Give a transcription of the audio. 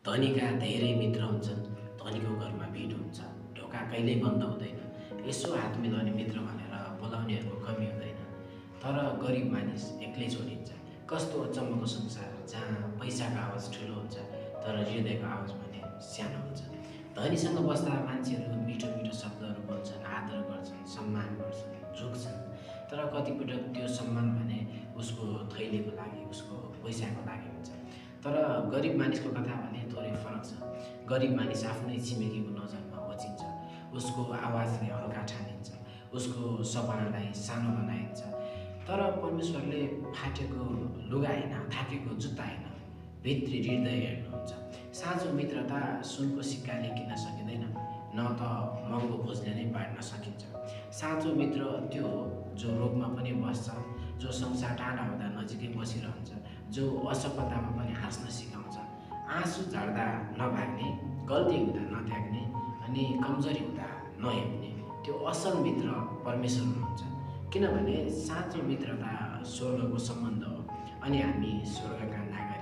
धनीका धेरै मित्र हुन्छन्, धनीको घरमा भिड हुन्छ, ढोका कहिल्यै बन्द हुँदैन, यसो हात मिलाउने मित्र भनेर बोलाउनेहरूको कमी हुँदैन। तर गरिब मानिस एक्लै छोडिन्छ। कस्तो अचम्मको संसार जहाँ पैसाको आवाज ठुलो हुन्छ तर हृदयको आवाज भने सानो हुन्छ। धनीसँग बस्दा मान्छेहरू मिठो मिठो शब्दहरू बोल्छन्, आदर गर्छन्, सम्मान गर्छन्, झुक्छन्। तर कतिपटक त्यो सम्मान भने उसको थैलीको लागि, उसको पैसाको लागि हुन्छ। तर गरिब मानिसको कथा भने थोरै फरक छ। गरिब मानिस आफ्नै छिमेकीको नजरमा होचिन्छ, उसको आवाजले हल्का ठानिन्छ, उसको सपनालाई सानो बनाइन्छ। तर परमेश्वरले फाटेको लुगा होइन, थाकेको जुत्ता होइन, भित्री हृदय हेर्नुहुन्छ। साँचो मित्रता सुनको सिक्काले किन्न सकिँदैन, न त महँगो भोजले नै बाँड्न सकिन्छ। साँचो मित्र त्यो हो जो रोगमा पनि बस्छ, जो संसार टाढा हुँदा नजिकै बसिरहन्छ, जो असफलतामा पनि हाँस्न सिकाउँछ, आँसु झर्दा नभाग्ने, गल्ती हुँदा नत्याग्ने अनि कमजोरी हुँदा नहेप्ने। त्यो असल मित्र परमेश्वर हुनुहुन्छ। किनभने साँचो मित्रता स्वर्गको सम्बन्ध हो अनि हामी स्वर्गका नागरिक।